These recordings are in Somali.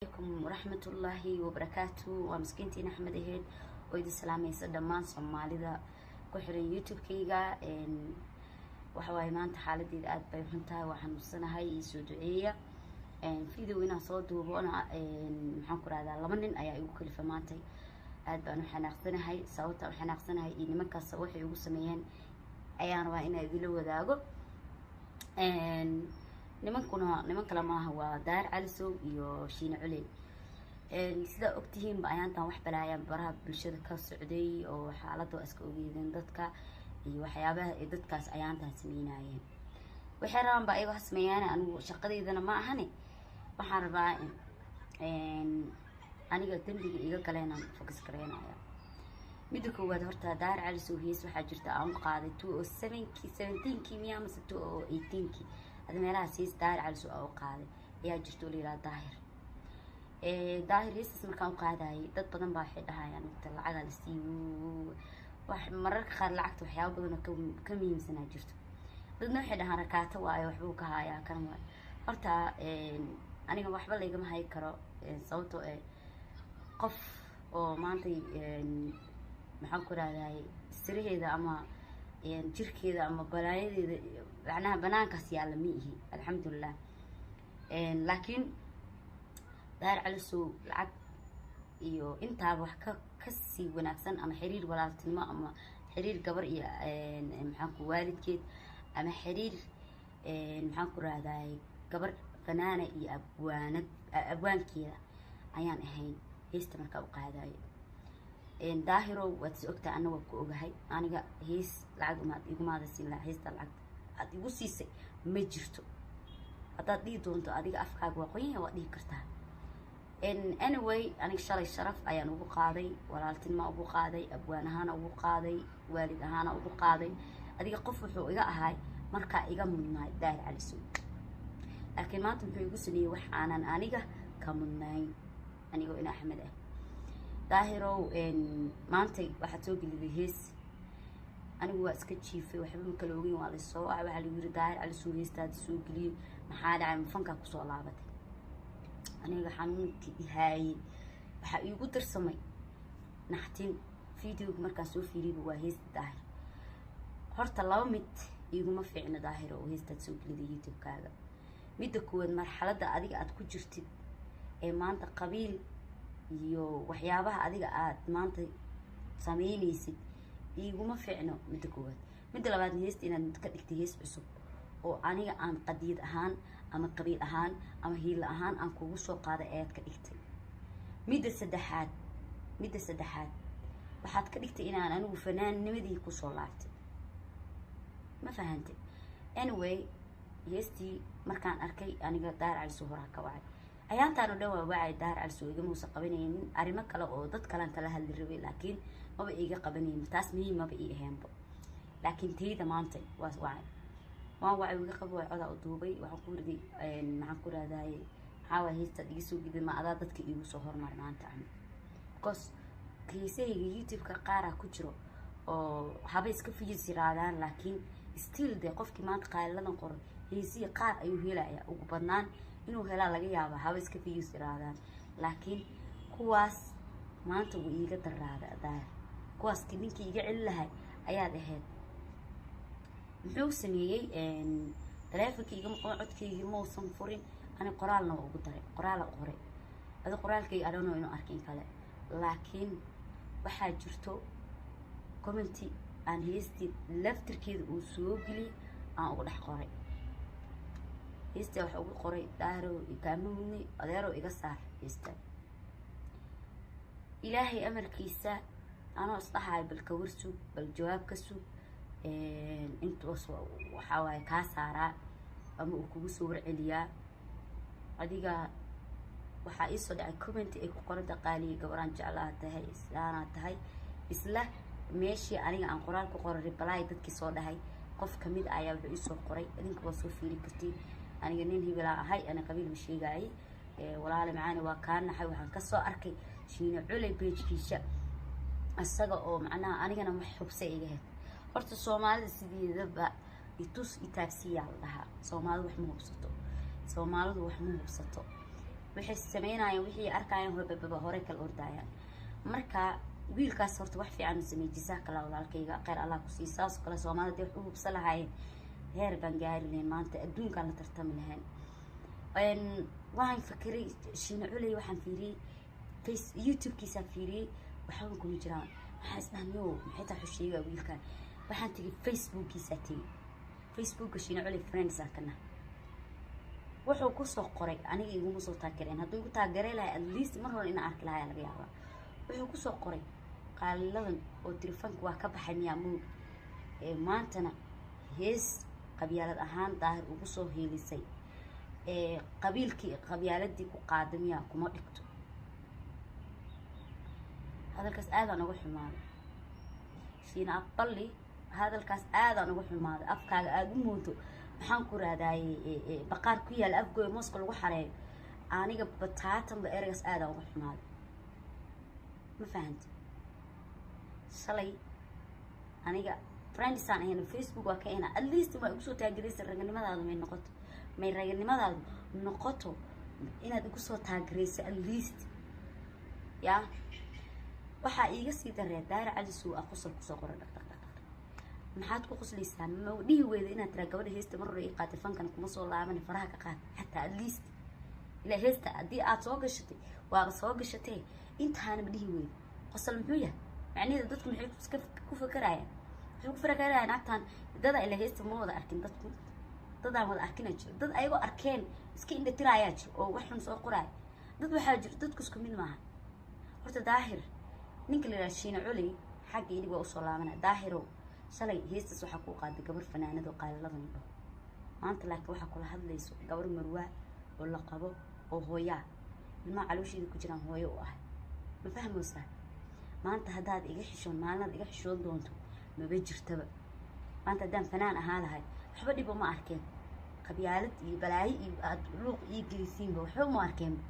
Calaykum waraxmatullaahi wabarakaatu. Waa miskiintiin Axmed aheyd oo idin salaamaysa dhammaan Soomaalida ku xiran YouTube-kayga. Waxa waaye, maanta xaaladeeda aada bay xun tahay, waa xanuunsanahay, iisoo duceeya. Video inaan soo duubona, maxaan ku rahdaa, laba nin ayaa igu kalifa. Maantay aada baan u xanaaqsanahay. Sababta u xanaaqsanahay iyo nimankaas waxay igu sameeyeen ayaan rabaa inaan idinla wadaago. Nimankuna niman kale maaha, waa Daar Calisow iyo Shiine Culey. Sidaa ogtihiinba, ayaantan wax balaayaan baraha bulshada ka socday oo xaaladda waa iska ogeydeen dadka iyo waxyaabaha ay dadkaas ayaantan sameynayeen. Waxay rabaan ba ayaga wax sameeyaan, anigu shaqadeydana ma ahane. Waxaan rabaa aniga dembiga iga galeenaan focus gareynaya. Midda koowaad, horta Daar Calisow hees waxaa jirta aan u qaaday 207-kii, 17-kii miya mase 2018-kii hada meelahaas, hees Daar Calisow aan u qaaday ayaa jirta oo la yidhaha Daahir Daahir. Heestaas markaan u qaadayay, dad badan baa waxay dhahayaan inta lacagaa la siiyo. Wax mararka qaar lacagta waxyaaba badan oo ka muhiimsanaa jirto. Dadna waxay dhahaan rakaato waayo, waxbuu ka hayaa kan waayo. Horta aniga waxba laygama hayi karo, sababtoo eh qof oo maanta, maxaan ku rahdahay, siraheeda ama jirkeeda ama balaayadeeda macnaha banaankaas yaalla ma ihi, alxamdulilah. Laakiin Daar Calisow lacag iyo intaaba wax ka kasii wanaagsan, ama xiriir walaaltinimo, ama xiriir gabar iyo, maxaan ku, waalidkeed, ama xiriir, maxaan ku rahdahay, gabar fanaana iyo abwaanad abwaankeeda ayaan ahayn heesta markaa u qaadayo. Daahirow, waad is ogtahay, anna waa ku ogahay. Aniga hees lacag umaad igumaada siin lahaa. Heesta lacagta aad igu siisay ma jirto. Haddaad dhihi doonto adiga afkaaga waa qoyan, waad dhihi kartaa. Anyway, aniga shalay sharaf ayaan ugu qaaday, walaaltinima ugu qaaday, abwaan ahaana ugu qaaday, waalid ahaana ugu qaaday. Adiga qof wuxuu iga ahay markaa iga mudnaay Daahir Calisow, laakiin maanta muxuu igu sameeyey wax aanan aniga ka mudnayn, anigoo ina Axmed ah. Daahirow, maantay waxaad soo geliday hees. Anigu waa iska jiifay, waxba ma kala ogeyn. Waa lasoo wacay, waxaa lagu yiri Daahir Calisow heestaada soo geliyey, maxaa dhacay, mafankaa kusoo laabatay? Aniga xanuunkii ihaayey waxaa iigu darsamay naxtin. Videoga markaan soo fiiriyba waa heesta Daahir. Horta laba mid iiguma fiicno, Daahir, oo heestaad soo geliday YouTube-kaaga. Midda koowaad, marxaladda adiga aad ku jirtid ee maanta qabiil iyo waxyaabaha adiga aad maanta sameynaysid iiguma fiicno, midda koowaad. Midda labaadna, heesta inaad ka dhigtay hees cusub oo aniga aan qadiyad ahaan ama qabiil ahaan ama hiila ahaan aan kugu soo qaaday ayaad ka dhigtay. Midda saddexaad, waxaad ka dhigtay inaan anigu fanaannimadii kusoo laabtay. Ma fahantay? Anyway, heestii markaan arkay, aniga Daar Calisow horaa ka wacay. Ayaantaan oo dhan waa wacay Daar Calisow, igamuusa qabanaynin. Arrimo kale oo dad kalean kala hadli rabay, laakiin maba iiga qabanaynin. Taas muhiim maba ii aheenbo, laakiin tayda maanta waa wacay, waan wacay, wiga qabo waay. Codaa u duubay, waxaan ku riday, maxaan ku rahdahay, maxaa waay heestaad iga soo giday? Ma adaa dadka iigu soo hormar maanta camal? Because heesahayga YouTube-ka qaaraa ku jiro oo haba iska views yiraadaan, laakiin still dee qofkii maanta qaaliladan qoray heesihii qaar ayuu helaya, ugu badnaan inuu helaa laga yaaba, haba iska views yiraadaan. Laakiin kuwaas maanta wuu iiga daraada Daahir. Kuwaas ninkii iga celi lahay ayaad ahayd. Muxuu sameeyey? Taleefonkii igama qaban, codkaygii mausan furin. Ani qoraalna waa ugu daray, qoraala u qoray. Adi qoraalkayga adhano inuu arkin kale, laakiin waxaa jirto comment-i aan heestii laftirkeeda uu soo geliyay aan ugu dhex qoray heestaa. Waxa ugu qoray: "Daahirow, kaama mudnay, adeerow, iga saar heestaa." Ilaahay amarkiisa, anoo isdhahayo bal ka war sug, bal jawaab ka sug, intaas waxaa waaye kaa saaraa ama uu kugu soo warceliyaa, adiga waxaa iisoo dhacay comment ay ku qoranta: "Qaaliya, gabaraan jeclaa tahay, islaanaa tahay." Isla meeshii aniga aan qoraal ku qoray reply dadkii soo dhahay qof kamid a ayaa wuxuu iisoo qoray. Idinka waa soo fiiri kartiin. "Aniga nin hibilaa ahay, ani qabiil ma sheegaayay. Walaale macaani, waa kaa naxay. Waxaan kasoo arkay Shiine Culey page-kiisa isaga oo macnaha anigana wax xubsay iga ahayd." Horta Soomaalida sideedaba itus itaabsiyaa la dhahaa. Soomaalidu wax ma hubsato, Soomaalidu wax ma hubsato. Waxay sameynayaan wixii arkayaan, hobababa hore kala ordayaan. Marka wiilkaas horta wax fiican u sameeyey. Jazakallah walaalkayga, kheyr Allah ku sii. Saas oo kale Soomaalida wax u hubsan lahaayeen, heer baan gaari lahayn maanta, adduunkaan la tartami lahayn. Waxaan fakiray Shiina Culey, waxaan fiiriyey face YouTube-kiisaan fiiriyey, waxba kuma jiraan. Waxaan isdhahan, yo, maxay tahay xusheegaa wiilkan? Waxaan tegey Facebookkiisaa tegey, Facebooka Shiina Culey friends aan kana. Wuxuu kusoo qoray aniga iguma soo taageereen. Hadduu igu taageeray lahay, at least mar hore inaan arki lahay laga yaabaa. Wuxuu kusoo qoray qaaliladan oo telefoonka waa ka baxay miyaa moog ee maantana hees qabyaalad ahaan Daahir ugu soo heelisay ee qabiilkii qabyaaladii ku qaada miyaa kuma dhigto. Hadalkaas aadaan uga xumaaday, Shiina Aqballi. Hadalkaas aadaan uga xumaaday. Afkaaga aada u moodo, maxaan ku raadaayey, baqaar ku yaala Afgooy mooska lagu xareeyo. Aniga bataatanba ereygaas aadaan uga xumaaday. Ma fahanti? Shalay aniga friendsaan ahayna, Facebook waa ka ahna. At least waa igu soo taageeraysa. Raganimadaadu may noqoto, may raganimadaadu noqoto inaad igu soo taageerayso at least. Ya waxaa iiga sii daree Daara Cali Suu a qosol kusoo qoray, dhaq dhaq dhaq dhaq. Maxaad ku qoslaysaa? Ma dhihi weyda inaad tiraa gabadha heesta mar hore ii qaatay, fankana kuma soo laaban, faraha ka qaad xataa at least. Ilaa heesta haddii aad soo gashatay, waaba soo gashatee, intaana ma dhihi weyda? Qosol muxuu yahay macnaheedu? Dadku maxay ku fakarayaan? Waxay ku fakarayaan naagtaan dada. Ilaa heesta ma wada arkin dadku, dadaan wada arkina jiro, dad ayagoo arkeen iska indhatiraayaa jiro oo wax xun soo qoraaya. Dad waxaa jiro, dadku isku mid maaha. Horta Daahir, ninka la yidhaha Shiina Culey, xagga idig waa usoo laabanaya. Daahirow, shalay heestas waxaa kuu qaaday gabar fanaanado qaaliladan dhaho. Maanta laakiin waxaa kula hadlayso gabar marwaa oo la qabo oo hooyaa, ilmaha caloosheeda ku jiraan hooyo u ah. Ma fahmaysaa? Maanta haddaad iga xishoon, maalinaad iga xishoon doonto maba jirtaba. Maanta haddaan fanaan ahaa lahay, waxba dhiba ma arkeen. Qabyaalad iyo balaayo iyo aada luuq ii gelisiinba waxba ma arkeenba.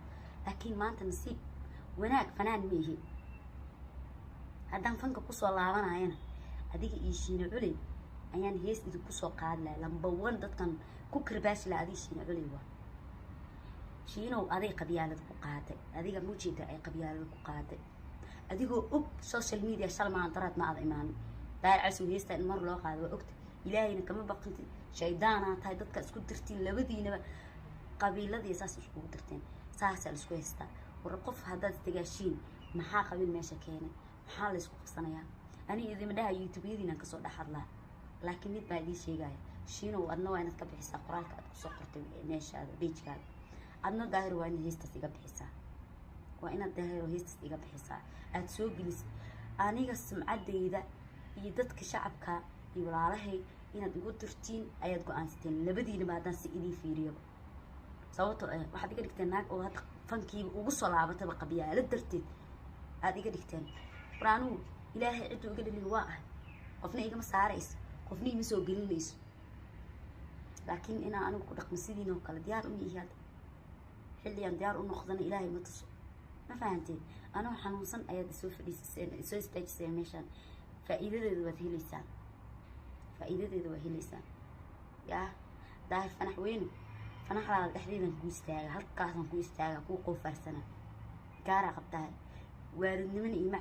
Laakiin maanta nasiib wanaag fanaan ma ihi. Haddaan fanka kusoo laabanayana, adiga iyo Shiina Culey ayaan hees idinku soo qaadi lahay. Number one dadkan ku karbaashi laha adiga Shiina Culey waa. Shiinow, aday qabyaalad ku qaaday. Adiga mujeeda ay qabyaalad ku qaaday adigoo og social media. Shal maan daraad ma aada imaanin. Daahir Calisow heestaa in mar loo qaado waa ogta. Ilaahayna kama baqantid, shaydaanaa tahay. Dadka isku dirtiin labadiinaba, qabiiladii saas iskugu dirteen, saasaa laisku haystaa. War qof haddaad isdagaashiin, maxaa qabiil meesha keenay? Maxaa laysku qabsanayaa? Aniga idima dhaha YouTube-yadiinaan kasoo dhex hadlaa, laakiin mid baa idiin sheegaya. Shiinow, adna waa inaad ka bixisaa qoraalka aad kusoo qortay meeshaada page-kaaga. Adna Daahir waa inaad heestaas iga bixisaa, waa inaad Daahiro heestaas iga bixisaa aada soo gelisay. Aniga sumcaddayda iyo dadka shacabka iyo walaalahay inaad igu dirtiin ayaad go-aansateen labadiinaba, haddaan si idiin fiiriyaba. Sababtoo ah waxaad iga dhigteen naag oo hadda fankiiba ugu soo laabataba qabyaalo darteed aada iga dhigteen. War anigu Ilaahay cidduu iga dhaliyo waa ahay, qofna igama saarayso, qofna ima soo gelinayso. Laakiin inaan anigu ku dhaqmo sidiin oo kale diyaar uma ihi hadda. Xilligaan diyaar u noqdana Ilaahay ma tuso. Ma fahanteen? Anoo xanuunsan ayaad isoo fadhiisiseen, isoo istaajiseen meeshaan. Faa'iidadeeda waad heleysaan, faa'iidadeeda waa heleysaan. Yaa Daahir Fanax weyne, fanaxdaada dhexdeedan ku istaaga, halkaasaan ku istaaga, kuu qoofaarsana gaaraa qabtahay. Waalidnimana iima